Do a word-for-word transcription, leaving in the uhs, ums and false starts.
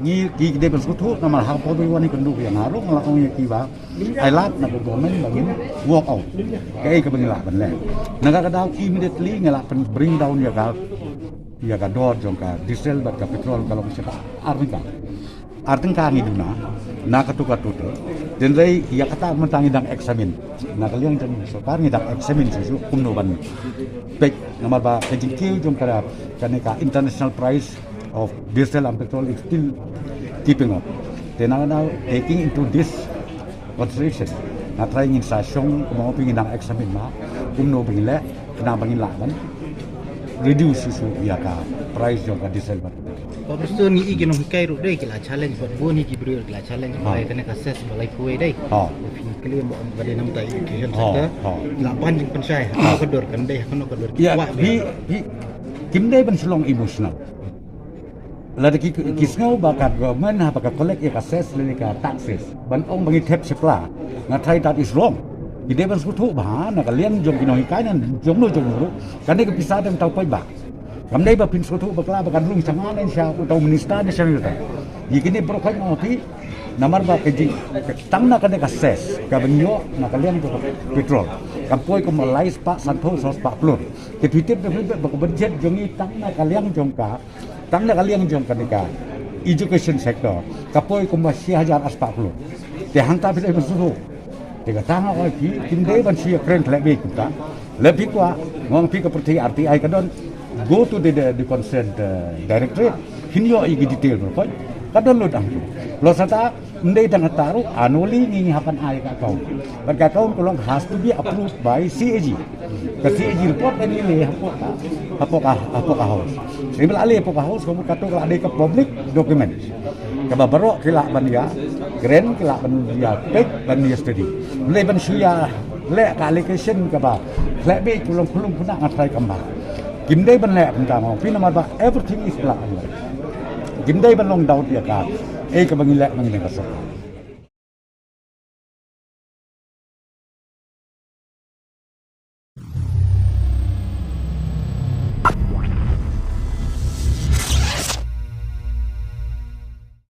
Ngi ki dei ban sngewthuh namar ha por ba wan ïakynduh ïa nga ruh nga la ong ïa ki ba ai lad na ka government ba ngin work out kaei kaba ngi lah ban leh. Na ka daw immediately ngi lah ban bring down ïa ka ïa ka dor jong ka diesel bad ka petrol ka long sha ka ar tyngka. Ar tyngka ngi duna na katu katu te. Hynrei ïa kata mynta ngi dang examine. Na ka liang jong sorkar ngi dang examine shuh shuh kumno ban peit namar ba ka jingkiew jong ka kane ka international price of diesel and petrol is still keeping up. Te na, now taking into this consideration, nga try ngin sa shong kumno ba ngin nang examine ma kumno ba ngin leh, khnang ba ngin lah ban reduce shuh shuh ïa ka price jong ka diesel bad petrol. Ba bistun ngi i ki nonghikai ruh dei ki la challenge bad bun hi ki briew ki la challenge. Ha. Ba kane ka ses ba lai poi dei. Ha. Phi kli mo ba dei namta education sector. Ha. La ban jingpynshai ha ka dur kan dei ha kano ka dur. Ïa, phi, phi kim dei ban shlong emotional. Lada ki, ki sngew ba ka government haba ka collect ïa ka cess lane ka taxes ban ong ba ngi thep shipla, nga tharai that is wrong. Ki dei ban sngewthuh ba na ka liang jong ki nonghikai ne jong no jong no ruh kane ka pisa dang tau poi ba. Kam dei ba phin sngewthuh bakla ba kan rung sha nga ne sha uta u minister ne sha uta. Ïa kine baroh khoit nga ong ïa phi namar ba ka jing tang na kane ka cess kaba ngi ïoh na ka liang jong ka petrol kam poi kumba lai spah sanphew saw spah klur. Te phi tip da phi ba ka budget jong ngi tang na ka liang jong ka Tang na ka liang jong kane ka education sector ka poi kumba shi hajar ar spah klur. Te hangta phi dei ban sngewthuh. Te kata nga ong ïa phi kim dei ban shu ïakren khlem beit kumta. Lada phi kwah, nga ong ïa phi ka pyrthei R T I ka don, go to the, the, the concerned, uh, directorate. Phin ïoh ïa ki detail baroh khoit. Ka don lut hangtu. Plus ata Ym dei tang kata ruh, annually ngi hap ban ai ka account. Bad ka account ka long has to be approved by C A G. Ka C A G report kan ïaleh hapoh ka, hapoh ka, hapoh ka house. Te ba la leh hapoh ka house, ka mut kato ka la dei ka public document. Kaba baroh ki lah ban ïa kren, ki lah ban ïa peit, ban ïa study. Ym dei ban shu ïa leh ka allegation kaba khlem beit, ka long khlem kena, nga tharai kam bha. Kim dei ban leh kumta mo, phi namar ba everything is black and white. Kim dei ban long doubt ïa ka, eh, kaba ngi leh, ba ngi leh ka sorkar.